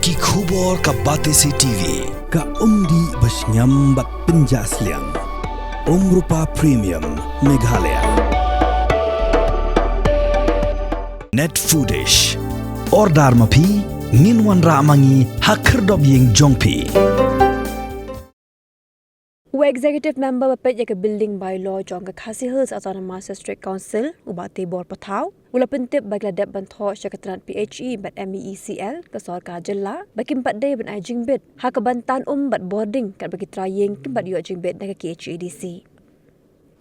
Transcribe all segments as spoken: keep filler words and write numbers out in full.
Ki khubor ka Batesi T V. Ka umdih ba shngiam bad pynjah sliang. Umrupa Premium Meghalaya. Net Foodish. Order ma phi, ngin wanrah ma ngi ha khyrdop ïing jong phi. U Executive Member ba peit ïa ka Building Bylaw jong ka Khasi Hills Autonomous District Council, u Bah Teibor Pathaw, u la pyntip ba ki la dep ban thoh sha ka tnat P H E bad M E E C L ka sorkar jylla ba kim pat dei ban ai jingbit ha ka ban tan um bad bording katba ki trai ïing kim pat ïoh jingbit na ka K H A D C.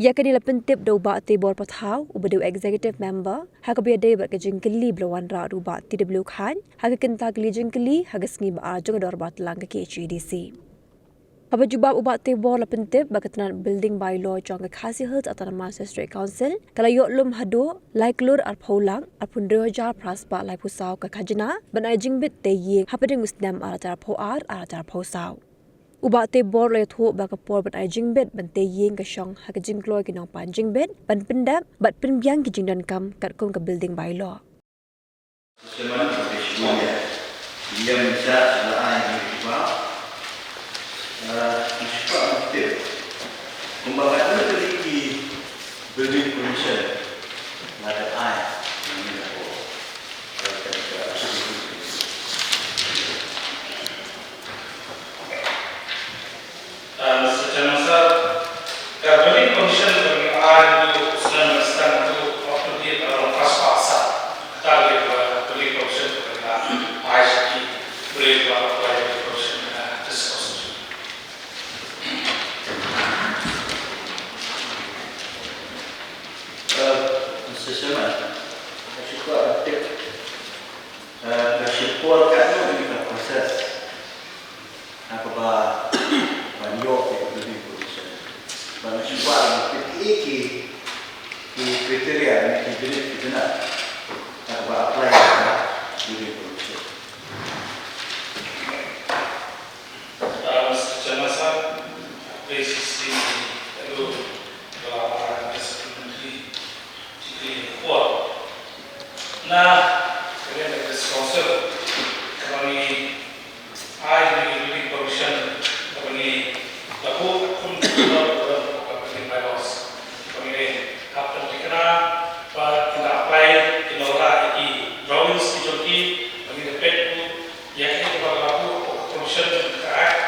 Ïa kane la pyntip da u Bah Teibor Pathaw uba dei u Executive Member ha kaba ïadei bad ka jingkylli ba la wanrah da u Bah T W Chyne ha ka kynta kylli jingkylli ha ka sngi ba ar jong ka dorbar tlang ka K H A D C. Haba jubab u Bah Teibor la pyntip ba ka tnat Building Bylaw jong ka Khasi Hills Autonomous District Council ka la ïoh lum haduh lai klur arphew lak arphew hynriew hajar phra spah laiphew saw ka khajna ban ai jingbit tei ïing hapdeng u snem ar hajar arphew ar ar hajar arphew saw. U Bah Teibor la ïathuh ba ka por ban ai jingbit ban tei ïing ka shong ha ka jingkloi ki nongpan jingbit ban pyndep bad pynbiang ki jingdonkam katkum ka Building Bylaw. Selamat pagi semuanya. Yang saya adalah ai yang kedua. Eh, mesti Pak Menteri. Pembangunan memiliki building permission. Ada ai yang ini. Dan secara masa, ka building permission bagi ai tu senang mesti tu waktu dia dalam pas pasal. Kata dia building permission bagi ai siki boleh buat apa yang permission discuss. Sesama, syukur tip. Ka shipor ka ni ka process. Haka ba ban ïoh ïa ka building permission. Ba nga shu kwah ban tip ki ki ki kriteria ne ki bynta ki bynta haka ba apply ïa ka building permission. Mister Chairman sir, please see the hello. Ba, ah, Mister Secretary, Secretary Report. Na, kalian ada sponsor. Kaba ngi ai ngi building permission, kaba ngi labuh kum kum building bylaws. Kaba ngi hap pynthikna ba kin da apply, kin da wanrah ïa ki drawings ki jong ki, ba ngi da peit kum ïa kine kiba la buh permission ka Act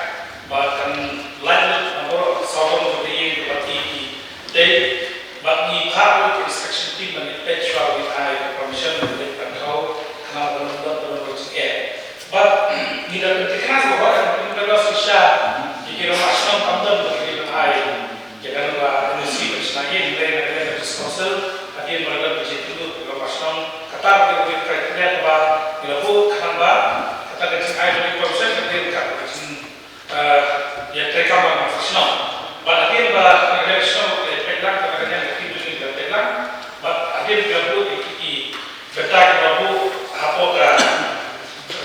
ba kan lait lut na baroh sawdong jong ka ïing kaba ki ki dei. Bad ngi phah ruh ïa ka inspection team ban ïa peit shuwa ba ngin ai permission ban leit ban khaw khnang ba kan ym don, ba kan ym don jingeh. Bad ngi da pynthikna shuwa ba kan pynbeit shisha ïa ki rangbah shnong, kam don ba ki dei ban ai ïa kane ba N O C ban shna ïing. Hynrei na ka liang ka District Council hadien ba la don ka jingïatylli ka rangbah shnong, kata ka dei ka criteria kaba ngi la buh khnang ba kata ka jingai building permission ka dei ryngkat ka jing, eh, ïa treikam rangbah shnong. Bad hadien ba ka dei shnong ka dei peit lang, ka dei ka dei building ka dei peit lang. Bad hadien ka buh ïa ki, ki bynta kiba buh hapoh ka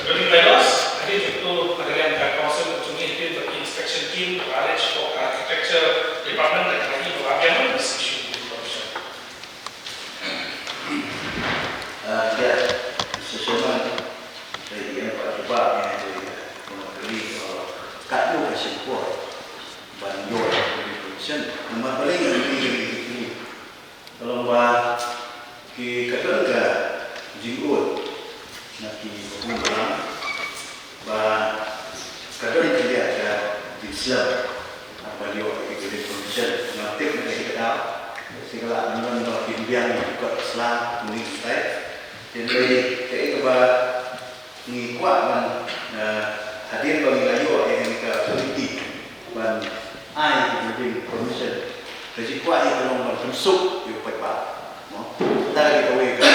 building bylaws, hadien jong ka dei ka council ka jong ngi, hadien ba ki inspection team ba leit shapoh ka architecture department ka dei ka dei ba biang ba issue building permission. Ah, ya, Mister Chairman, saya yang Pak Jubab yang ada yang kali, ah, kat tu ka shipor ban ïoh building permission. Namar balei ngi ïoh building permission? Ka long ba ki, ka don ka jingud na ki balang ba ka don ka liang ka jingslem ban ïoh ïa ki building permission. Nga tip na ka daw shi ka lah ban don ba ki biang ïa ki kot sla, kumne kumtai. Te dei kaei kaba ngi kwah ban, eh, hadien ba ngi la ïoh ïa ka authority ban ai ka building permission, ka jingkwah ïa ka long ban pynsuk ïa u paidbah. Mo, kata ka dei kawei ka,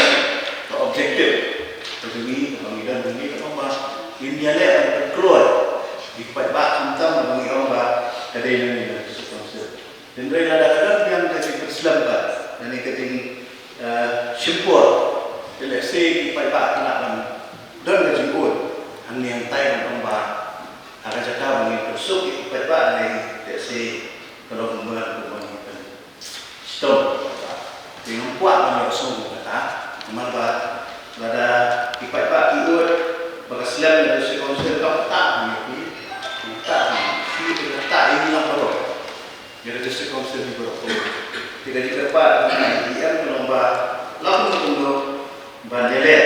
ka objective ka jong ngi, kaba ngi don jong ngi, ka long ba ngin ïaleh ban pynkloi ïa u paidbah, khamtam ba ngi ong ba ka dei na ngi na ka District Council. Hynrei lada ka don biang ka jingpynslem bad lane ka jing, eh, shim por, te lehse ki paidbah ki lah ban don ka jingud hangne hangtai ban ong ba ha ka jaka ba ngi pynsuk ïa ki paidbah, lehse ka long kumba kumba ngi pynshitom ïa ki paidbah. Te ngam kwah ban ïohsngew ïa kata namar ba lada ki paidbah ki ud ba ka slem na ka Council ka ta ni ki ta ni ki ta ni lang baroh. Ïa ka District Council ni baroh. Kita di tempat ni em long ba lam tu tu ba dia le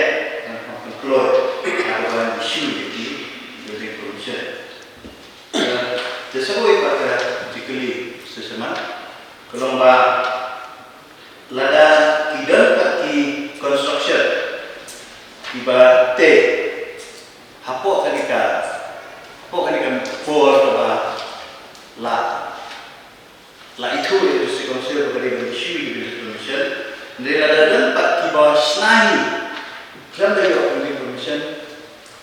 kan kloi ada ban issue di building permission. Te sa wei pat ka jingkylli sha shaman ka long ba lada ki don pat ki construction kiba tei hapoh kane ka, hapoh kane ka por kaba la, la ithuh ïa ka District Council ba ka dei ban issue ïa ka building permission. Hynrei lada don pat kiba shna hi khlem da ïoh building permission,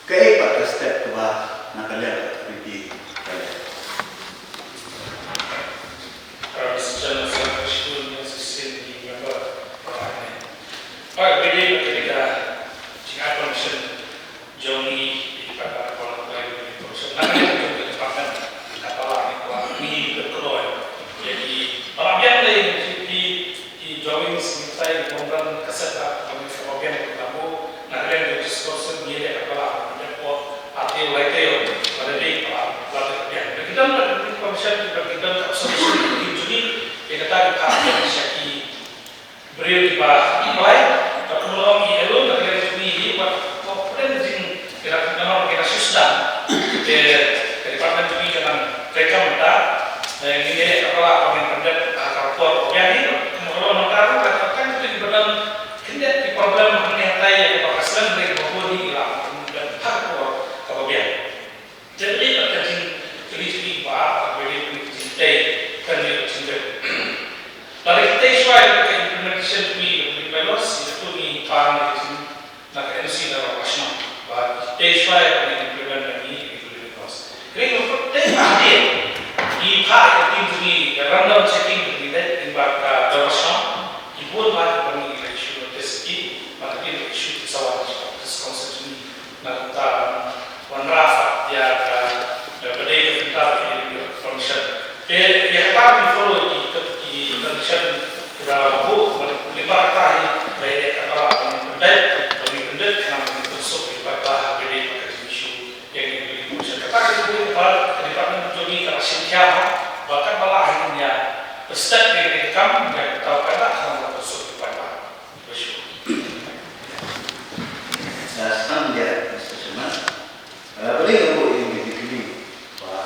kaei pat ka step kaba na ka liang ka authority ka leh? Mister Chairman, Association Member, Parliament. Oi, bidi bidi ka jingai permission jong i di kata kola kola di permission. Nang ni jong ka department kata la ni kola ni de kola. Jadi para biang dei di di drawings ni tai program ka set up kami kata biang kata bu. Nang ni jong discussion ni de kata la ni ko ati lai teo pada di para la de biang. Kita nak permission kita absolution di juni kita kata di kata syaki. Briew kiba apply, ka pynlong i alone ka kren jong ngi hi, wat ko kren jing kira namar kira shisha. Ke ke department jong ngi ka nang treikam mynta. Ngi ngi ka pala ka ngi pyndep ka report ko biang hi. Mo lo nang taru ka kan tu kiba nang kyndet ki problem ngi tai ya kiba ka slam briew kiba bun hi ila. Ka ko ka biang. Jadi ka jing kini kini ba ka beri kini kini tei kan ni kini tei. Lada kita shwai ka implementation ni ni bylaws ni tu ni pan ni kini na ka M C na ka shna. Ba kita shwai ka ni implement ni ni ni bylaws. Kini ko tei ba dia ni pa ka tim ni ka random checking ni dei ni ba ka bylaws shna. Ki bun ba ka ni ka issue notice ki ba ka ni issue ki sawan ki council ni. Na ka bynta wanrah ïa ka, ïa ka dei ka bynta ka information. Te ïa kata ki follow ki ki condition kaba buh ba ki ba kata hi ba ïa kata ba ki pyndait ba ki pyndait ka nam ki pynsuk ïa kata ba dei ka issue ïa ki information. Kata ki buh ba ka department jong ngi ka shim khia ba ka ba la hin ïa step ïa ka kam ïa kata ba ka nam ka pynsuk ïa kata. Sa sdang ïa, Mister Chairman. Ah, balei nga buh ïa kine ki kylli? Ba,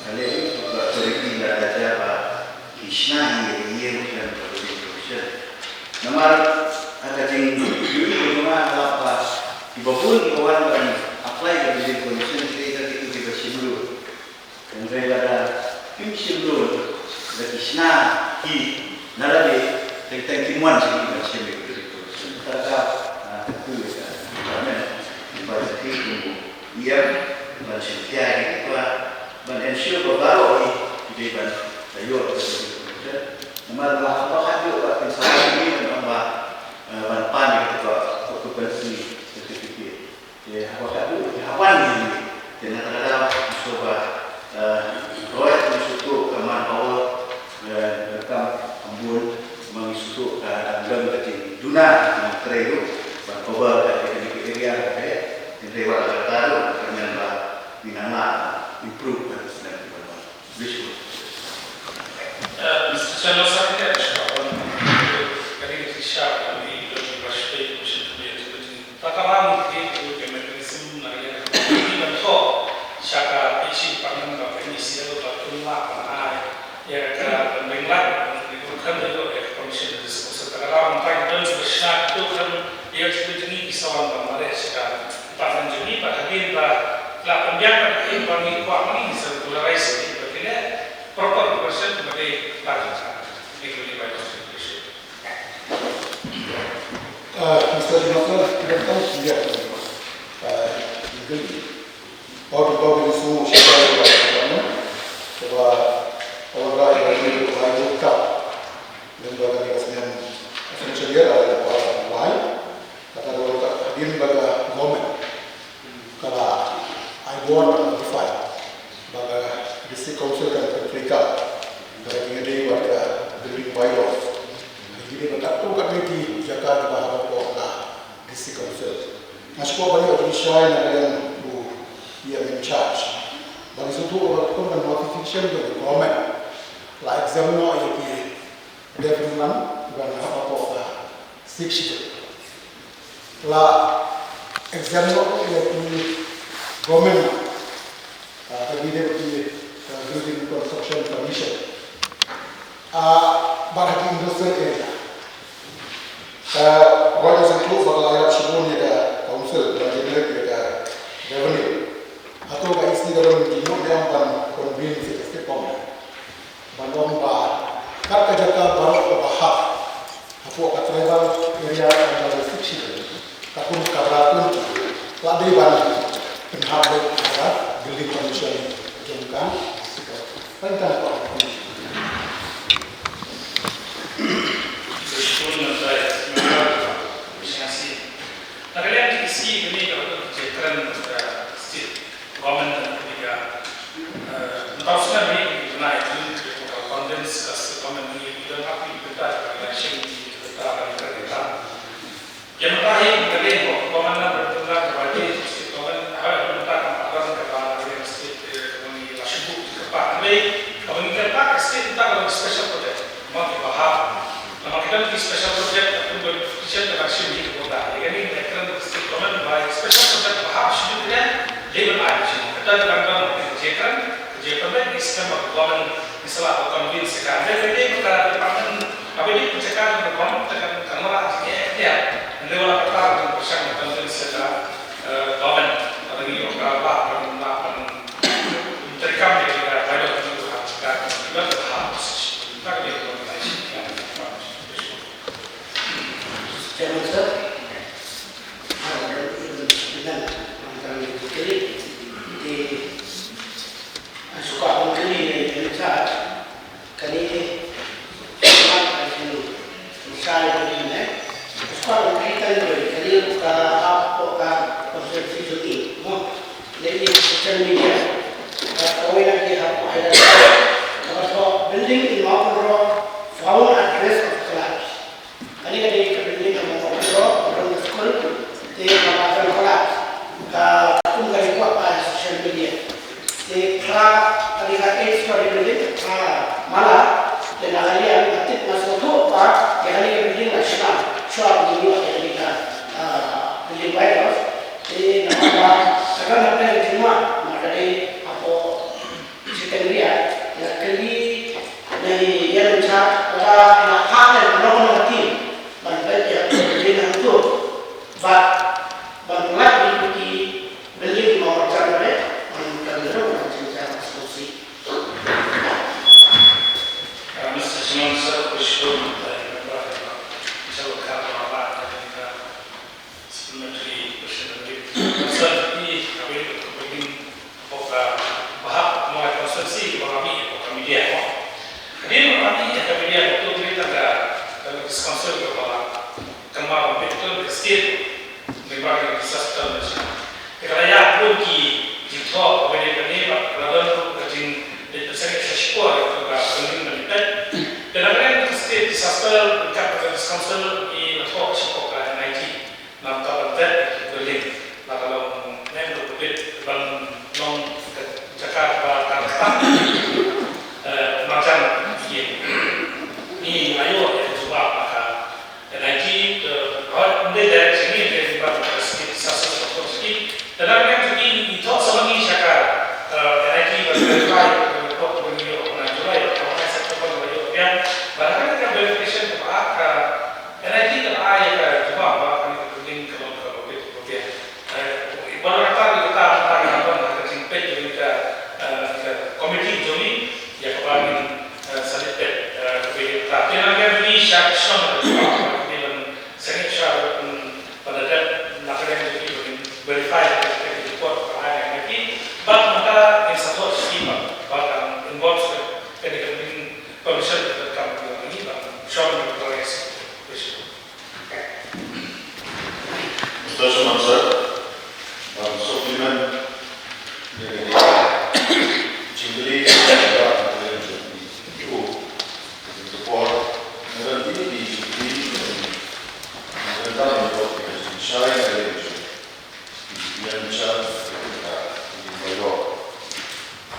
balei nga buh ïa kine ki kylli? Lada jia ba ki shna ïa ki ïing khlem ka building permission. Namar ha ka jingïohi jong nga nga lap ba kiba bun kiba wan ban apply ka building permission ki dei tang kito kiba shim lut. Hynrei lada kim shim lut, lada ki shna hi na lade, teng teng kim wan sha ki ban shim lut. Kata ka, ah, ka tu ka department ba ka tu kum E M ban shim khia ki ba ban ensure ba baroh hi ki dei ban ïoh ka. Namar ba haba ka tu ba kin sa ki ban ba, eh, ban pan ki ka occupancy certificate. Te haba ka dei ki haba ni te na ka daw so ba, eh, roi ki sutu ka manpower, eh, ka kam ambun mang sutu ka dang ka duna ki trei ru ban cover ka area ka te te wa ka daw ka nyan ba ni nang la improve ka. Wishful. Eh, Mister Chairman, sa kane ka shwa ban ka dei ka shisha ka dei ka dei ka shwa ka shwa ka dei ka dei ka dei ka dei ka mechanism na ïa ka dei ka dei ka sha ka P C department ka P C L ka pun la ka na ai ïa ka ban bring la ka dei ka kan dei ka commission discussion ka la ban ka dei ka sha ka kan ïa ka dei ka dei ka sawan ban mare sha ka department jong ngi ba ka dei ba la pynbiang ka dei ba ngi kwah ngi sa regularize ka dei ka dei Proper question ba dei target. Dei ba dei ba dei question. Ah, Mister Jonathan, kita tahu dia. Ah, mungkin baru baru ini semua kita tahu. Sebab orang lain dari lain buka. Dan bahkan kita sebenarnya financial year ada apa lain. Kata dulu tak hadin bagi government. Ka la ai bor notify ba ka District Council kan ka trika ba ka dei bad ka building bylaws. Ka dei ba ka tu ka dei ki jaka ba ha ka District Council. Nga shu ba ni ka shai na ka liang u ïa ki in charge. Ba ngi sngewthuh ba katkum ka notification ka government la exempt noh ïa ki development ban hap hapoh ka Sixth Schedule. La exempt noh ïa ki government, ah, ka dei ki, ah, Building Construction Permission. Ah, bad ha ki industrial area. Ka hoi ka sngewthuh ba ka la ïarap shibun ïa ka council ban generate ïa ka revenue. Hato ka E C ka don jingmut ne em ban convince ïa ka state government ban ong ba kat ka jaka baroh kaba hap hapoh ka tribal area under the Sixth Schedule, ka kum ka Bra twenty, la dei ban pynhap beit ha ka building permission jong ka. Tang tang ko. Shibun, Member, Member, Member. Na ka liang ka E C kane ka la don ka jingkren ka state government, na ka liang ka, eh, mynta u snem hi ka bnai June ka convince ka state government, ngi don ha ki bynta ka election, ki bynta ka election. Ïa mynta hi ka dei ba ka government na ka bynta ka ba dei state government, ha ka bynta ka ba ka state, eh, ngi la shu buh ka ba ka dei ka ba ngi ka ba ka state bynta ka special project. Mo ki ba hap. Namar kita ki special project ka pun ba petition ka ba shim hi ka bynta. Ïa kane ka kren ka state government ba special project ba hap shu dei ka dei ban ai shu. Kata ka ba ka je kren ka je kren ka state government ni sala ka convince ka. Dei ka dei ka department Haba ïa ka jaka ka bam ka kan kan mara ji eh dia. Ande wala ka tar kan pyrshang kan kan seta, eh, government. Haba ïa ka ba kan na kan terikam ïa ka bai da kan ka kan ha. Chairman sir, ah, dengan, dengan di, ah, suka mengkeli dengan cara. Kane, kane, kane, kane ka hap hapoh ka constituency jong ngi, mo. Lei social media. Ka kawei na ki hap hapoh Hyderabad. Kaba thoh building in Mawkynrew found at risk of collapse. Kane ka dei ka building ka Mawkynrew, ka school, te ka ba kan collapse. Ka kum ka report ba social media. Te phra, ka dei ka eight story building, phra mala, te na ka liang nga tip nga sngewthuh ba ïa kane ka building la shna shuwa ba ngi ïoh ïa kane ka, ah, building bylaws. Te namar ba ka don hapdeng ka jingma, namar ka dei hapoh Secretariat, nga kylli na i Ian Chair, lada nga phah ïa ka long ka team ban peit ïa ka building hangto, bad ban lait ïa ki building ki Mawkynrew, ban kan long ban jingïaroh sngewsih. Uh, Mister Chairman, sir, we should, uh, remember, uh, supplementary question. Sir, i ka building, ka building, hapoh ka, ba hap, mo, constituency, ba hap, hapoh ka media, mo. Hadien ba hap, hapoh ka media, tu berita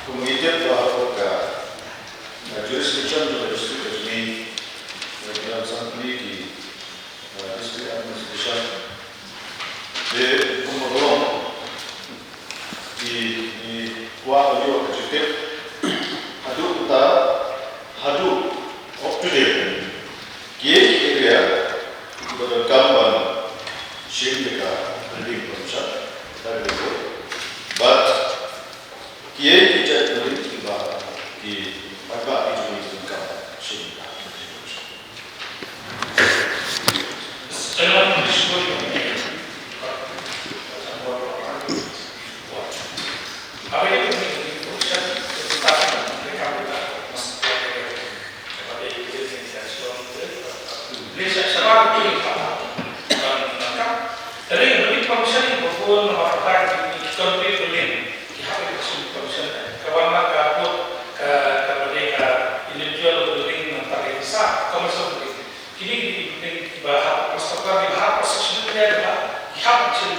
Kum ngi tip ba hapoh ka, uh, jurisdiction jong ka district ka jong ngi, uh, ki don san tylli ki, uh, district administration. Te kumba ka long, ngi, ngi kwah ban ïoh ka jingtip haduh katta, haduh up to date. Kiei ki area kiba donkam ban shim ïa ka building permission, kata ka dei. Bad kiei ki jait building kiba ki paidbah ki jong ngi ki donkam ban shim ïa ka building permission. Kine ki dei ki dei kiba hap master plan, kiba hap section plan, kiba ki hap action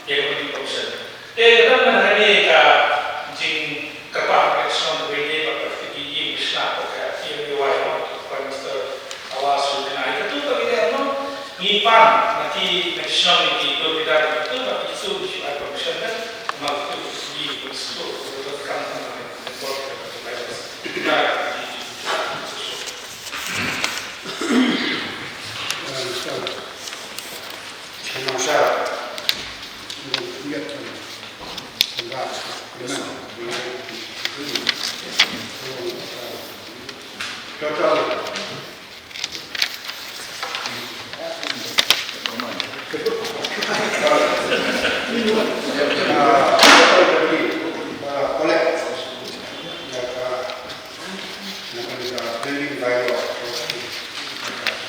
ïa ka building permission. Te ka dang mynta kane ka jingkyrpad ka shnong ka Bede bad ka F T P ïa ka shna ka P M A Y, Prime Minister Awas Yojana. Ïa katu ka bide ano ngi pan na ki na ki shnong, na ki dur bidar, ïa katu ba ki su ki ai permission, kan ma ki su ki su ki su ki kan kan.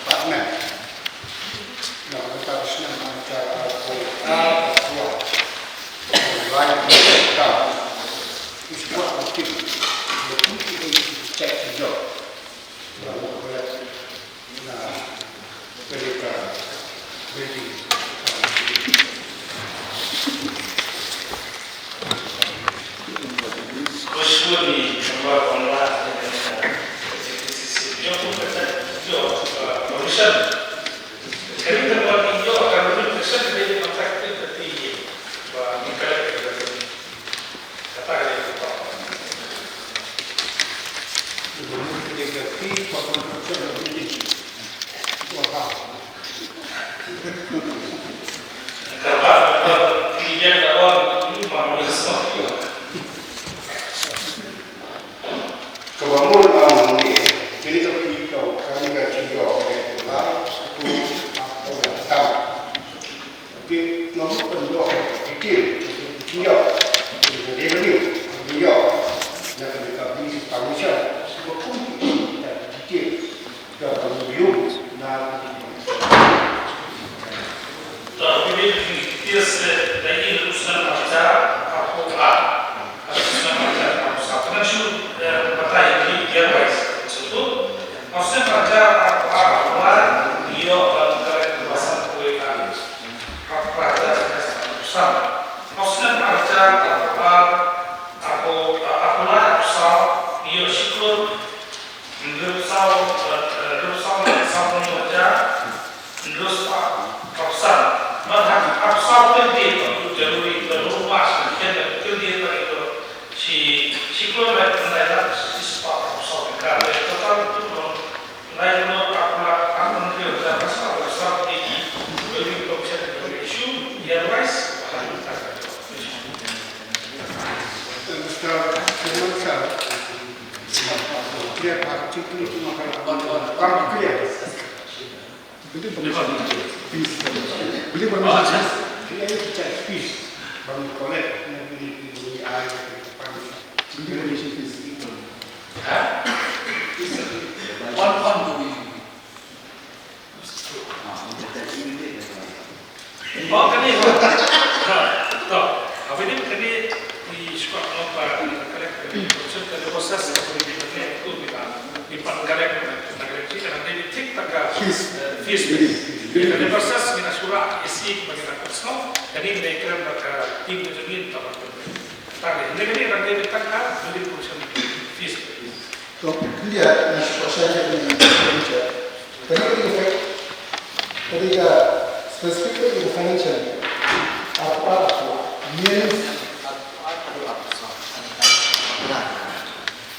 Department. Na ka bynta ka snem arhajar arphew ar, arphew ar, lai ka kam, u sngewbha ban tip ïa kum ki ei ki check ki jop. Ba u collect na ka bynta building. Kaba mut ong hangne, kane ka phi ka kane ka jingïoh ka dei lai satu, ah, tam. Ki ngam pynïoh detail jingïoh, jingïoh, jingïoh na kane ka building permission. Shu ba kum ki detail. Ka ban ïoh na. Ka video ki tis dei u snem arhajar arphew ar, u snem arhajar arphew saw. Ka dang shu, eh, batai ki year wise. Satu, u snem arhajar arphew ar, arphew lai, ïoh ban kren ba san phew ar. Arphew ar, arphew san. U snem arhajar arphew ar, arphew, arphew lai, arphew saw, ïoh shi klur Hynriewphew saw, eh, hynriewphew saw, saw hynriew hajar, hynriew spah arphew san. Bad ha arphew saw khyndai, January, January, March, khyndai, khyndai, shi, shi klur lai, khyndai lak, shi spah arphew saw tyngka. Total tu long lai klur arphew lak, arphew hynriew hajar, arphew saw, arphew saw, di, building permission, building issue, year wise, ha, Mister Chairman, sir, Wan, wan, dui. Oh, kane, oh. To, to. Haba ïadei bad kane, ngi shu kwah ban ong ba kane ka collect, kane ka process, kane ka process, kane ka process, kane ka process, kane ka pan collect, kane ka collect, kane ka thik tang ka, eh, fees. Kane ka process, ngi na shu rah, ïa shi, kane ka process, no? Kane ka kren bad ka team ka jong ngi, tang ba kane, kane ka Kan dei tang ka building commission fees. To, khyndiat nga shu kwah share ïa kane ka picture. Kane ka dei ka, kane ka specific ka dei ka financial. Arphew, arphew. Means.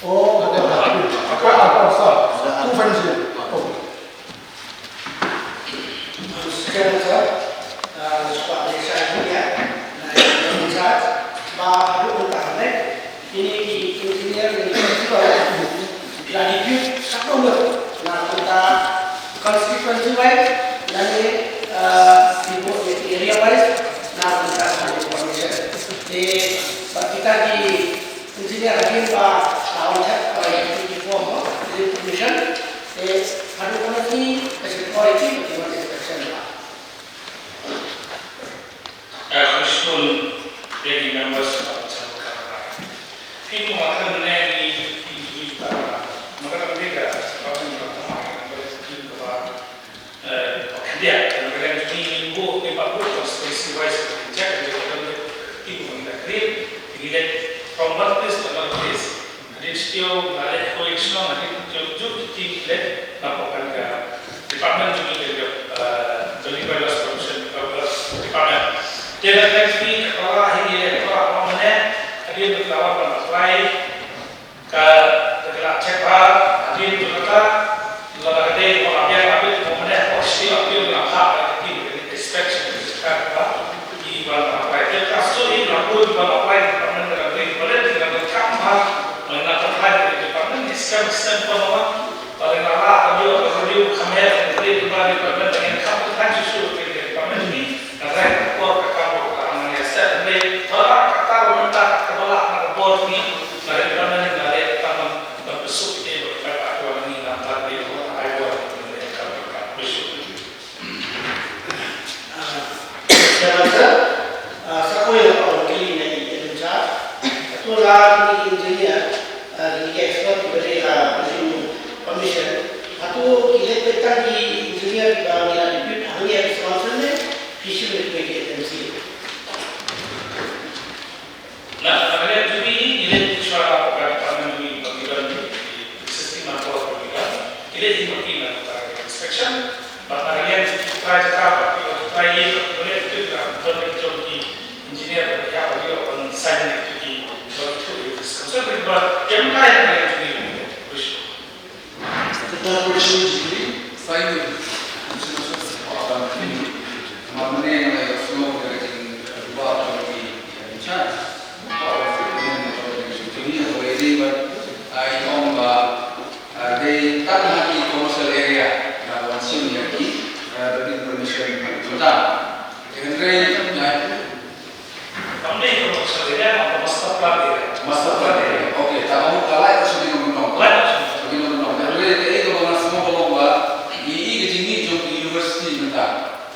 Oh, arphew, arphew, arphew. Two financial. Oh. Shuwa, ah, shuwa, ah, shuwa, ah, ba haduh mynta hangne, kine ki engineer, kine ki engineer, la depute katno ngut na ka bynta constituency wise, lane, ah, area wise, na ka bynta planning commission. Te bad kita ki engineer hadien ba la wan check, ah, ki form, ah, planning commission. Te haduh mynta ki, ka shu poi ki, ki wan inspection ba. Eh, khublei shibun ïa ki members ba la wan check. Phi kumba kren mynne ngi, ngi, ngi, ba, ma ka dang dei ka, ba, ba, ba, ba, ba, ba, eh, ba khyndiat, ba, ba, ba, ngi, ngi, ngi, ngi, ba, ba, constituency wise, ba, ngi check, ba, ba, ba, ngi, ngi, ngi, ngi, ngi, from one place to another place. Hadien shuh nga leit kawei ka shnong, hadien shuh shuh ki team ki leit na pdeng ka department jong ngi ka, eh, jong ngi ka Bylaws Provision, eh, Department. Te na ka liang jong ngi ka la hi ngi leit ka la ong mynne, hadien ka la wan ban apply, ka, ka la check ba, hadien jong ka, la ka dei ba la biang la bit mynne, ko shi la biang la ha ka team ka inspection ka ba. Iban apply. Te ka shu i na pun iban apply department ka ring balik, ka ring kam ha. Mana apply department ni sem sem pun ma. Paling lara ka dio ka dio ka mer ka ring ba department ka ring kam ka shu shu ka department ni. Ka ring ka por ka kam ka ang ni set ni. Para ka tar menta ka bala na ka bor ni. Na department ni na le taman ba besuk ke ba ka ni na tar ni ba ai ba ni ka ka besuk. Ah, Chairman Sir, ah, sa kawei ka ong kylli na i Chairman Sir. Hato la kine ki engineer, ah, kine ki expert kiba dei ha Planning Commission, hato ki leit peit tang ki engineer kiba ngi la depute hangne ha Council ne ki shim na kine ki agency? Na, na ka liang jong ngi, ngi leit shuwa ha ka department jong ngi, ba ngi don ki existing manpower ba ngi don. Ngi leit hi ma ki na ka inspection. Bad na ka liang jong ki trai jaka, bad ki trai ïa, bad ki leit ki don ki jong ki engineer ba ki hap ba ki ïoh ban sign na ki, ba ki tu ki discussion ba ki ba ki em kai na ka liang jong ngi. Kata ka question jong ngi, Simon. Question, question, support ban kini. Namar mynne nga la ïohsngew da ka jingïathuhkhana jong i in charge. Ba u jong ngi ba i ong ba, ah, dei tang ha ki commercial area ba wan shim ïa ki, ah, building permission mynta. Hynrei nga Kam dei ka master plan, ka master plan area. Master plan area. Okay, ta ka mut ka lai option ki nongkyndong. Lai option. Ki nongkyndong. Hynrei kaei kaba nga sngew ba long ba i, i ka jingmih jong ki university mynta.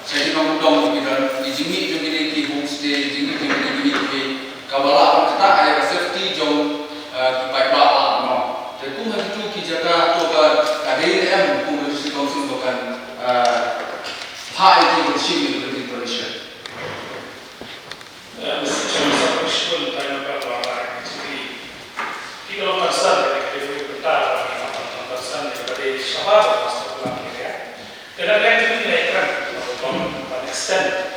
Sha ki nongkyndong ki don, i jingmih jong kine ki homestay, i jingmih jong kine ki, ki, kaba lah ban ktah ïa ka safety jong, eh, ki paidbah lah ban ong. Te kum ha kitu ki jaka to ka, ka dei ne em kum ka district council ba kan, eh, phah ïa ki ban shim ïa ka building permission. Eh, Mister Chairman, sa kawei ka shibun, tang ba ka la ka jingkylli. Ki ka long concern, ka dei ka dei ka bynta, ka long concern, ka dei shabar ka master plan area. Te na ka liang jong ngi ngi la ïakren, ban, ban extend,